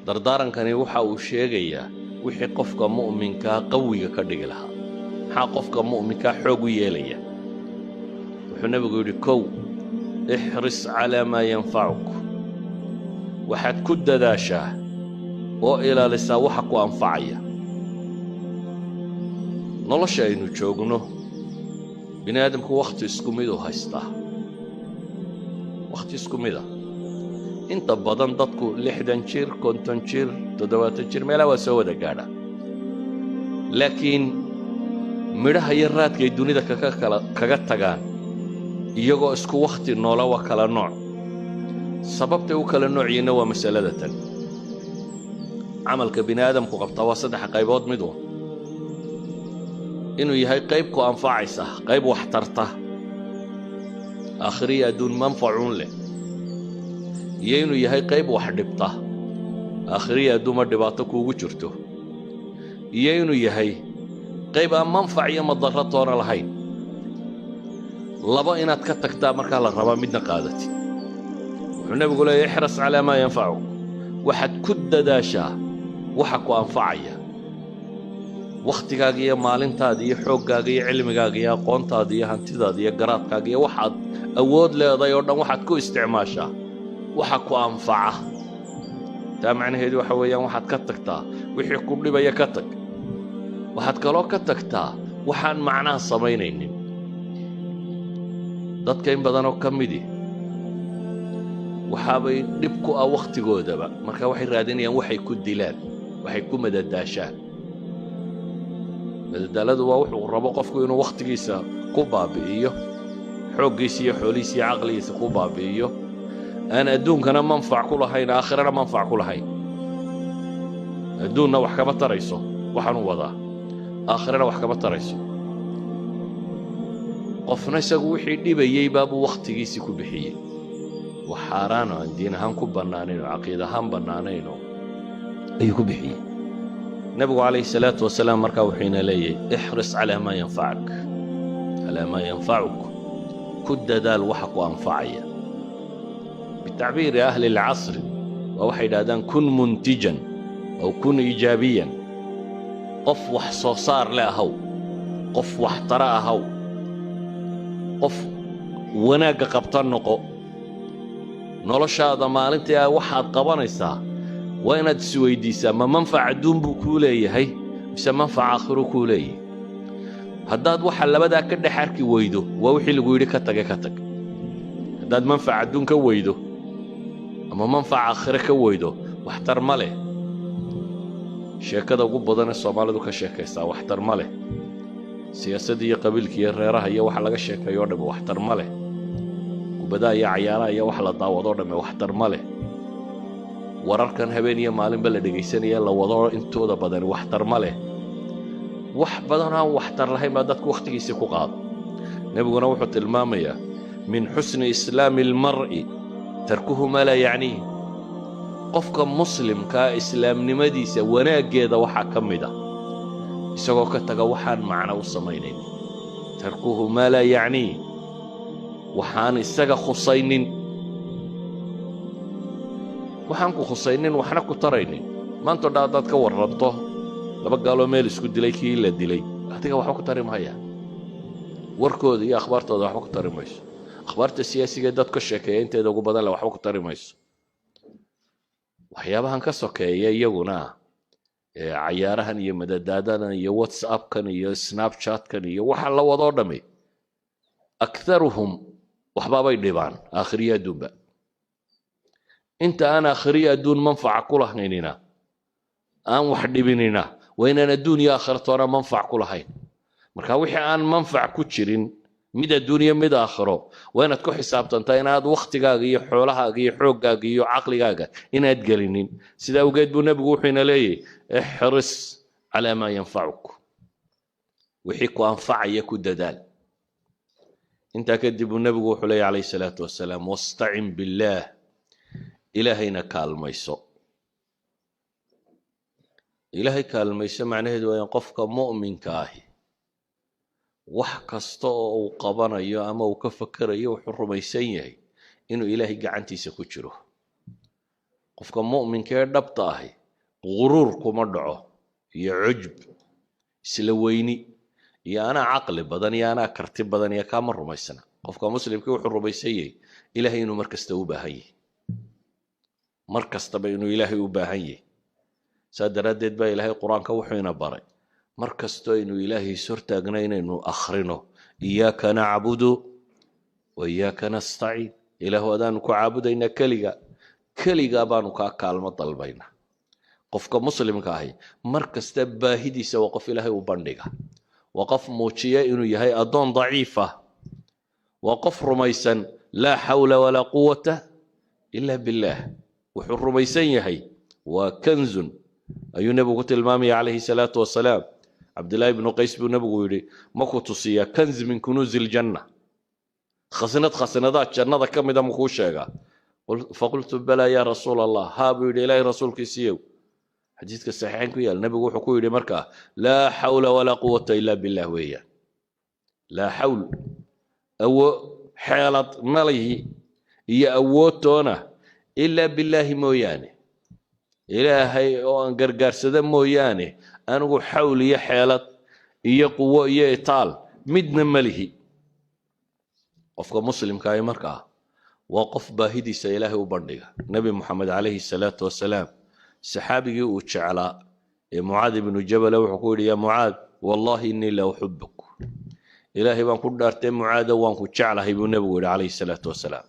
Dardaarankani waxa uu sheegayaa wixii qofka mu'minkaa qawiga ka dhigi lahaa. Maxaa qofka mu'minkaa xoog u yeelaya? Wuxuu Nebigu yidhi: kow, احرص على ما ينفعك, waxaad ku dadaashaa oo ilaalisaa waxa ku anfacaya. Nolosha aynu joogno, bini aadamku wakhti isku miduu haystaa, wakhti isku mid ah. Inta badan dadku 60 jir, 50 jir, 70 jir, meelaha waa soo wada gaadha, laakiin midhaha iyo raadkay dunida kaga tagaan iyagoo isku wakhti noola waa kala nooc. Sababtay u kala nooc yihiinna waa masalada tan. Camalka bini aadamku qabtaa waa saddex qaybood mid un: inuu yahay qayb ku anfacaysa, qayb wax tarta, aakhiriya adduun manfacuun leh, iyo inuu yahay qayb wax dhibta, aakhiriya adduunma dhibaato kuugu jirto, iyo inuu yahay qayb aan manfac iyo madarro toona lahayn. Laba inaad ka tagtaa markaa la rabaa, midna qaadatid. Wuxuu Nebigu leeyahy: احرص على ما ينفعك, waxaad ku dadaashaa waxa ku anfacaya. Wakhtigaaga iyo maalintaada iyo xooggaaga iyo cilmigaaga iyo aqoontaada iyo hantidaada iyo garaadkaaga iyo waxaad awood leedahay oo dhan waxaad ku isticmaashaa waxa ku anfaca. Taa macnaheedu waxa weeyaan, waxaad ka tagtaa wixii ku dhibaya. Ka tag. Waxaad kaloo ka tagtaa waxaan macnaha samaynaynin. Dadka in badanoo ka midi waxaabay dhib ku ah wakhtigoodaba. Marka waxay raadinayaan waxay ku dilaan, waxay ku madadaashaan. Madadaaladu waa wuxuu rabo qofku inuu wakhtigiisa ku baabi'iyo, xooggiisa iyo xoolihiisa iyo caqligiisa ku baabi'iyo, aan adduunkana manfac ku lahayn, aakhirana manfac ku lahayn. Adduunna wax kama tarayso waxaanu wadaa, aakhirana wax kama tarayso. Qofna isagu wixii dhibayey baabuu wakhtigiisii ku bixiyey, wax xaaraano aan diin ahaan ku bannaanayn oo caqiid ahaan bannaanaynoo ayuu ku bixiyey. Nebigu calayhi salaatu wasalaam markaa wuxuu ina leeyahy: احرص على ما ينفعك, على ما ينفعك, ku dadaal waxa ku anfacaya. بتعبير أهل العصر waa waxay yidhahdaan كن منتجا أو كن إيجابيا. Qof wax soo saar le ahaw, qof wax tara ahaw, qof wanaagga qabta noqo. Noloshaada maalintii a waxaad qabanaysaa waa inaad isweydiisaa: ma manfac adduun buu kuu leeyahay mise manfac aakhiruu kuu leeyahay? Haddaad waxa labadaa ka dhex arki weydo, waa wixii lagu yidhi ka tage, ka tag. Haddaad manfac adduun ka weydo ama manfac aakhire ka weydo, waxtar ma leh. Sheekada ugu badanee Soomaalidu ka sheekaysaa waxtar ma leh. Siyaasadda iyo qabiilka iyo reeraha iyo waxa laga sheekeeyo o dhamme waxtar ma leh. Kubadaha iyo cayaaraha iyo wax la daawadoo dhamme waxtar ma leh. Wararkan habeen iyo maalinba la dhegaysanaya la wado intooda badani waxtar ma leh. Wax badan aan waxtar lahayn baa dadku wakhtigiisii ku qaado. Nebiguna wuxuu tilmaamayaa: من حسن إسلام المرء تركه ما لا يعنيه. Qofka muslimkaa islaamnimadiisa wanaaggeeda waxaa ka mid ah isagoo ka taga waxaan macno u samaynayn. تركه ما لا يعنيه, waxaan isaga khusaynin, waxaan ku khusaynin, waxna ku taraynin. Maantao dhan haddaad ka warranto laba gaaloo meel isku dilay, kii la dilay adiga waxba ku tari maaya. Warkooda iyo akhbaartooda waxba ku tari mayso. Akhbaarta siyaasiga dad ka sheekeeya inteeda ugu badan le waxba ku tari mayso. Waxyaabahan ka sokeeya iyaguna, cayaarahan iyo madadaadadan iyo WhatsAppkan iyo Snapchatkan iyo waxa la wadoo dhami, أكثرهم waxbaabay dhibaan aakhiriya adduunba. Inta aan aakhiriya adduun manfaca ku lahaynina, aan wax dhibinina, waa inaan adduun iyo aakhira toona manfac ku lahayn. Marka wixii aan manfac ku jirin, mid adduun iyo mid aakhiro, waa inaad ku xisaabtantaa inaad wakhtigaaga iyo xoolahaaga iyo xooggaaga iyo caqligaaga inaad gelinin. Sidaa awgeed buu Nebigu wuxuu ina leeyahy: احرص على ما ينفعك, wixii ku anfacaya ku dadaal. Intaa kadib buu Nebigu wuxuu leeyahy calayhi salaatu wasalaam: واستعن بالله, Ilaahayna kaalmayso. Ilaahay kaalmayso macnaheedu waa in qofka mu'minka ahi wax kasta oo uu qabanayo ama uu ka fakerayo wuxuu rumaysan yahay inuu Ilaahay gacantiisa ku jiro. Qofka mu'minka ee dhabta ahi guruur kuma dhaco iyo cujb, isla weyni iyo anaa caqli badan iyo anaa karti badan iyo kaama rumaysna. Qofka muslimkii wuxuu rumaysan yahay Ilahay inuu mar kasta u baahan yahay, mar kastaba inuu Ilaahay u baahan yahay. Saa daraaddeed baa Ilaahay Qur-aanka wuxuu ina baray mar kastoo aynu Ilaahay is hortaagno inaynu akhrino "إياك نعبد وإياك نستعين". Ilaahu, adaanu ku caabudaynaa, keliga keligaa baanu kaa kaalmo dalbaynaa. Qofka muslimka ahi mar kasta baahidiisa waa qof Ilaahay u bandhiga, waa qof muujiya inuu yahay addoon daciif ah, waa qof rumaysan "لا حول ولا قوة إلا بالله". Wuxuu rumaysan yahay waa كنز ayuu Nebigu ku tilmaamaya calayhi salaatu wasalaam. Cabdillaahi ibnu Qays buu Nebigu yidhi: "Ma ku tusiyaa كنز من كنوز الجنة? Khasnad khasnadaad jannada ka mida ma kuu sheegaa?" "فقلت بلى يا رسول الله". "Haa," buu yidhi, "Ilaahay rasuulkiisiiyow." Xadiiska Saxiixayn ku yaal, Nebigu wuxuu ku yidhi markaa: "لا حول ولا قوة إلا بالله" weeyaan. Laa xawl, awo xeelad malihi iyo awoodtoona, إلا بالله mooyaane. Ilaahay oo aan gargaarsado mooyaane, anigu xawl iyo xeelad iyo quwo iyo itaal midna malihi. Qofka muslimka ahi markaa waa qof baahidiisa Ilaahay u bandhiga. Nebi Moxamed calayhi salaatu wasalaam saxaabigii uu jeclaa ee Mucaad ibnu Jabale wuxuu ku yidhi: "يا معاذ، والله إني لأحبك". "Ilaahay baan ku dhaartay, Mucaado, waan ku jeclahay," buu Nebigu yidhi calayhi salaatu wasalaam.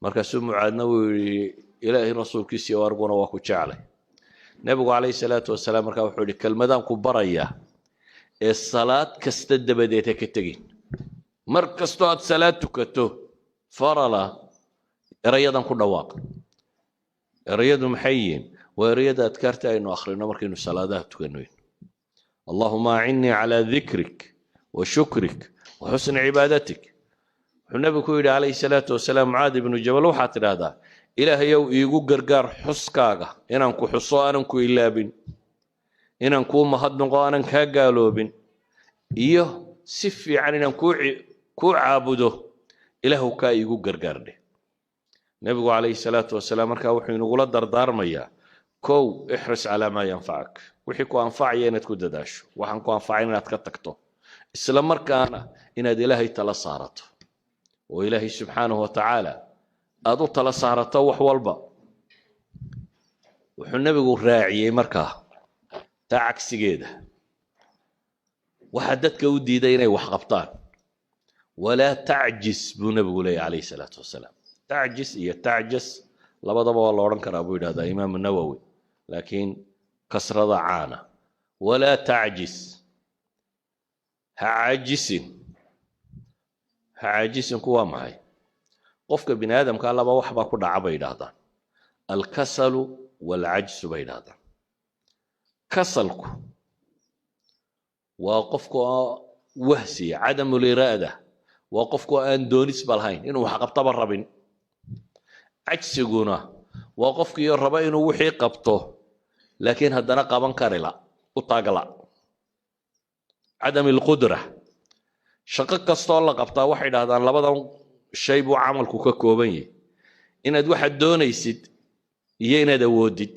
Markaasuu Mucaadna wuu yidhi: "Ilaahay rasuulkiisiyo, arguna waa ku jeclay." Nebigu calayhi salaatu wasalaam markaa wuxuu yidhi: "Kelmadaan ku barayaa ee salaad kasta dabadeed ha ka tegin. Mar kastoo aad salaad tukato farala, erayadan ku dhawaaq." Erayadu maxay yihiin? Waa erayada adkaarta aynu akhrino markaynu salaadaha tukanoyn: "اللهم أعني على ذكرك وشكرك وحسن عبادتك". Wuxuu Nebigu ku yidhi calayhi salaatu wasalaam Mucaad ibnu Jabal: "Waxaad tidhaahdaa, Ilaahayow, iigu gargaar xuskaaga, inaan ku xuso, aanan ku ilaabin, inaan kuu mahadnaqo, aanan kaa gaaloobin, iyo si fiican inaan kuu caabudo. Ilaahu, kaa iigu gargaar dheh." Nebigu calayhi salaatu wasalaam markaa wuxuu inagula dardaarmayaa: kow, احرص على ما ينفعك, wixii ku anfacaya inaad ku dadaasho, waxaan ku anfacayn inaad ka tagto, isla markaana inaad Ilaahay tala saarato oo Ilaahay subxaanahu wa tacaala aad u tala saarato wax walba. Wuxuu Nebigu raaciyey markaa taa cagsigeeda, waxaa dadka u diiday inay wax qabtaan: "ولا تعجز", buu Nebigu leeyahy calayhi salaatu wasalaam. تعجز iyo تعجس labadaba waa la odhan karaa, buu yidhahdaa Imaamu Nawowi, laakiin kasrada caana. "ولا تعجز", ha caajisin. Ha caajisinku waa maxay? Qofka bini aadamka laba wax baa ku dhaca, bay yidhaahdaan: الكسل والعجز, bay yidhahdaan. Kasalku waa qofka oo wahsiya, عدم الإرادة, waa qofku aan doonisba lahayn, inuu wax qabtaba rabin. Cajsiguna waa qofkii raba inuu wixii qabto, laakiin haddana qaban karila, u taagla, عدم القدرة. Shaqo kastoo la qabtaa, waxay dhahdaan, labadan shay buu camalku ka kooban yahay: inaad waxaad doonaysid iyo inaad awoodid.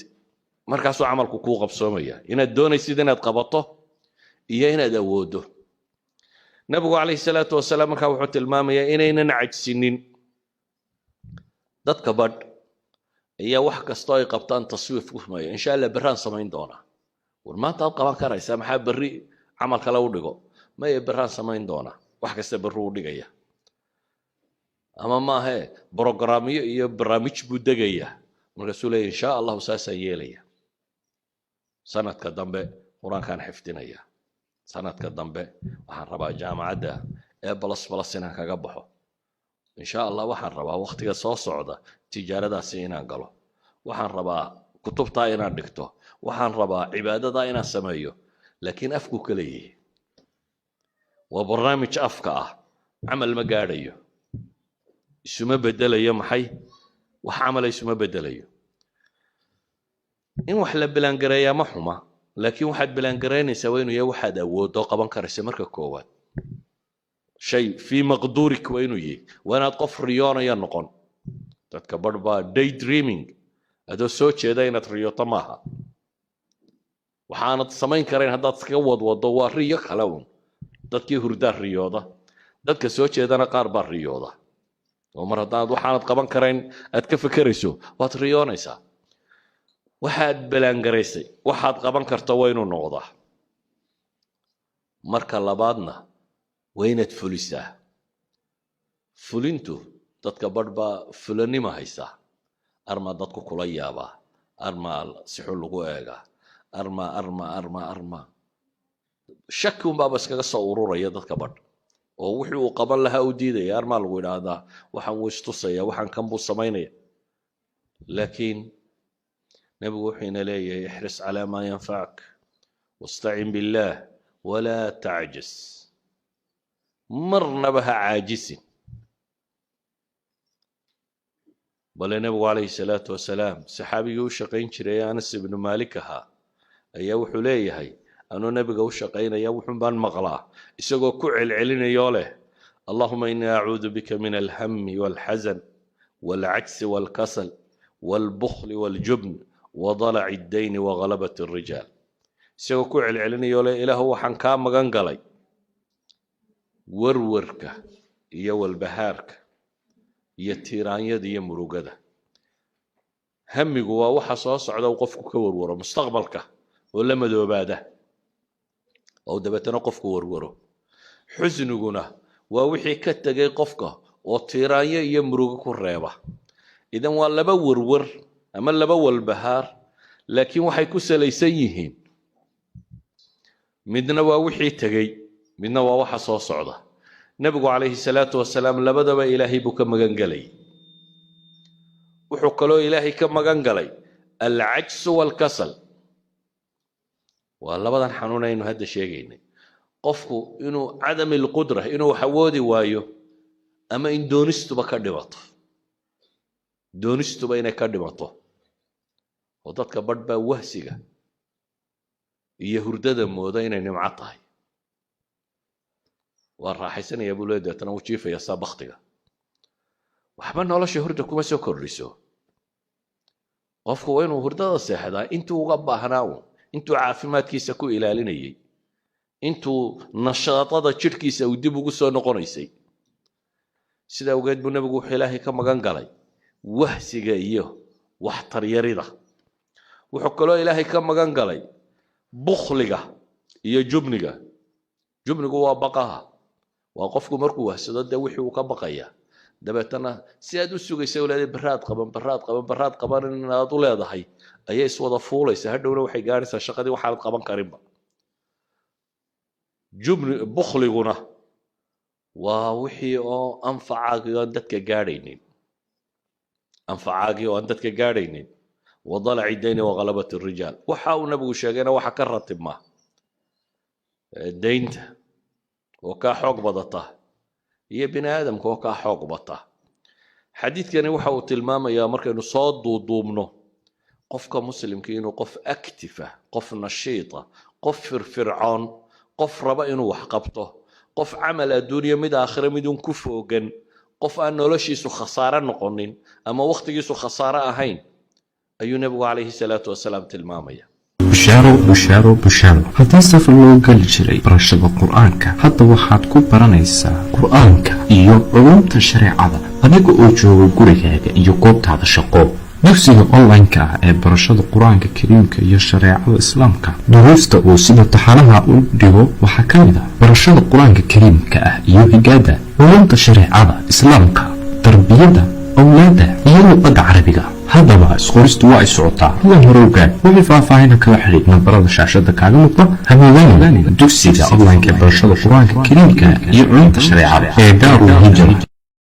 Markaasuu camalku kuu qabsoomaya, inaad doonaysid inaad qabato iyo inaad awooddo. Nabigu calayhi salaatu wasalaam markaa wuxuu tilmaamayaa inaynan cajsinin. Dadka badh ayaa wax kastoo ay qabtaan taswiif ku sameeya: "Insha Allah, berraan samayn doonaa." War, maanta aad qaban karaysaa, maxaa berri camal kale u dhigo? "Maya, berraan samayn doonaa." Wax kasta berri u dhigaya, ama maahe brogramyo iyo barnaamij buu degayaa. Markaasuu leeya: "Insha Allahu, saasaan yeelaya. Sanadka dambe Qur-aankaan xifdinaya. Sanadka dambe waxaan rabaa jaamacadda ee plus plus inaan kaga baxo. Insha Allah, waxaan rabaa waktiga soo socda tijaaradaasi inaan galo. Waxaan rabaa kutubtaa inaan dhigto. Waxaan rabaa cibaadadaa inaan sameeyo." Laakiin afku ka leeyahay waa barnaamij afka ah, camal ma gaadhayo, isuma bedelayo. Maxay wax camala isuma bedelayo. In wax la bilaangareeyaa ma xuma, laakiin waxaad bilaangaraynaysaa waa inuu yahay waxaad awooddo, qaban karaysa. Marka koowaad, shay في مقدورك waa inuu yahay. Waa inaad qof riyoonaya noqon. Dadka barh baa day dreaming. Adoo soo jeeda inaad riyooto maaha. Waxaanad samayn karayn haddaad iskaga wadwado, waa riyo kale un. Dadkii hurdaa riyooda, dadka soo jeedana qaar baa riyooda. Oo mar haddaanad waxaanad qaban karayn aad ka fekerayso, waad riyoonaysaa. Waxaad balaangaraysay waxaad qaban karto waa inuu noqdaa. Marka labaadna waa inaad fulisaa. Fulintu, dadka badh baa fulanima haysaa. Armaa dadku kula yaabaa, armaa si xun lagu eegaa, armaa, armaa, armaa, armaa, shaki unbaaba iskaga soo ururaya dadka badh, oo wixii uu qaban lahaa u diidaya. Armaa lagu idhaahdaa, waxaan wuu istusaya, waxaan kan buu samaynaya. Laakiin nebigu wuxuu ina leeyahay: احرص على ما ينفعك واستعن بالله ولا تعجز. Marnaba ha caajisin. Bale nebigu calayhi salaatu wasalaam, saxaabigii u shaqayn jiray, Anas ibnu Maalik ahaa, ayaa wuxuu leeyahay: anuu nebiga u shaqaynaya wuxun baan maqlaa isagoo ku celcelinayoo leh: اللهم إني أعوذ بك من الهم والحزن والعجز والكسل والبخل والجبن وضلع الدين وغلبة الرجال. Isagoo ku celcelinayoo leh: Ilaahu, waxaan kaa magan galay warwarka iyo walbahaarka iyo tiiraanyada iyo murugada. Hamigu waa waxa soo socda uu qofku ka warwaro, mustaqbalka oo la madoobaada oo dabeetana qofku warwaro. Xusniguna waa wixii ka tegay qofka oo tiiraanyo iyo murugo ku reeba. Idan waa laba warwar ama laba walbahaar, laakiin waxay ku salaysan yihiin: midna waa wixii tegey, midna waa waxa soo socda. Nebigu calayhi salaatu wasalaam labadaba Ilaahay buu ka magan gelay. Wuxuu kaloo Ilaahay ka magan galay العجز والكسل. Waa labadan xanuun aynu hadda sheegaynay: qofku inuu عدم القدرة, inuu wax awoodi waayo, ama in doonistuba ka dhimato, doonistuba inay ka dhimato. Oo dadka badh baa wahsiga iyo hurdada mooda inay nimco tahay. Waa raaxaysanaya buu leey, deetana wuu jiifaya saa baktiga. Waxba nolosha hurda kuma soo kordhiso. Qofku waa inuu hurdada seexdaa intuu uga baahnaa uun, intuu caafimaadkiisa ku ilaalinayay, intuu nashaadada jidhkiisa uu dib ugu soo noqonaysay. Sida awgeed buu nebigu wuxuu Ilaahay ka magan galay wahsiga iyo waxtaryarida. Wuxuu kaloo Ilaahay ka magan galay bukhliga iyo jubniga. Jubnigu waa baqaha. Waa qofku markuu wahsado, dee wixii uu ka baqaya. Dabeetana si aad u sugaysa leedahay, baraad qaban, baraad qaban, baraad qaban inaad u leedahay, ayay iswada fuulaysa. Hadhowna waxay gaadhaysaa shaqadii waxaanad qaban karinba. Jubni, bukhliguna waa wixii oo anfacaagii oo aan dadka gaadhaynin, anfacaagii oo aan dadka gaadhaynin. وضلع الدين وغلبة الرجال. Waxa uu nabigu sheegayna waxa ka ratibma daynta oo kaa xoog badata iyo bini aadamka oo kaa xoog bata. Xadiidkani waxa uu tilmaamayaa, markaynu soo duuduubno, qofka muslimka inuu qof active ah, qof nashiita, qof firfircoon, qof raba inuu wax qabto, qof camal adduunyo mid aakhira midun ku foogan, qof aan noloshiisu khasaare noqonin ama wakhtigiisu khasaare ahayn ayuu nebigu calayhi salaatu wasalaam tilmaamaya. Bushaaro, bushaaro, bushaaro! Haddii safar loo geli jiray barashada Qur-aanka, hadda waxaad ku baranaysaa Qur-aanka iyo culumta shareecada adiga oo jooga gurigaaga iyo goobtaada shaqo. Dugsiga online-ka ah ee barashada Qur-aanka Kariimka iyo shareecada Islaamka, duruusta uu sida taxanaha u dhigo waxaa ka mid ah barashada Qur-aanka Kariimka ah iyo higaada, culumta shareecada Islaamka, tarbiyadda awlaadda iyo luqadda Carabiga. Haddaba isqoristu waa ay socotaa, kuwan hore ogaad. Wixii faahfaahina kala xidhiid nambarada shaashada kaaga muuqda. Hamoodaan dugsiga online-ka ee barashada Qur-aanka Kariimka iyo culumta shareecada ee Daarul Hijra.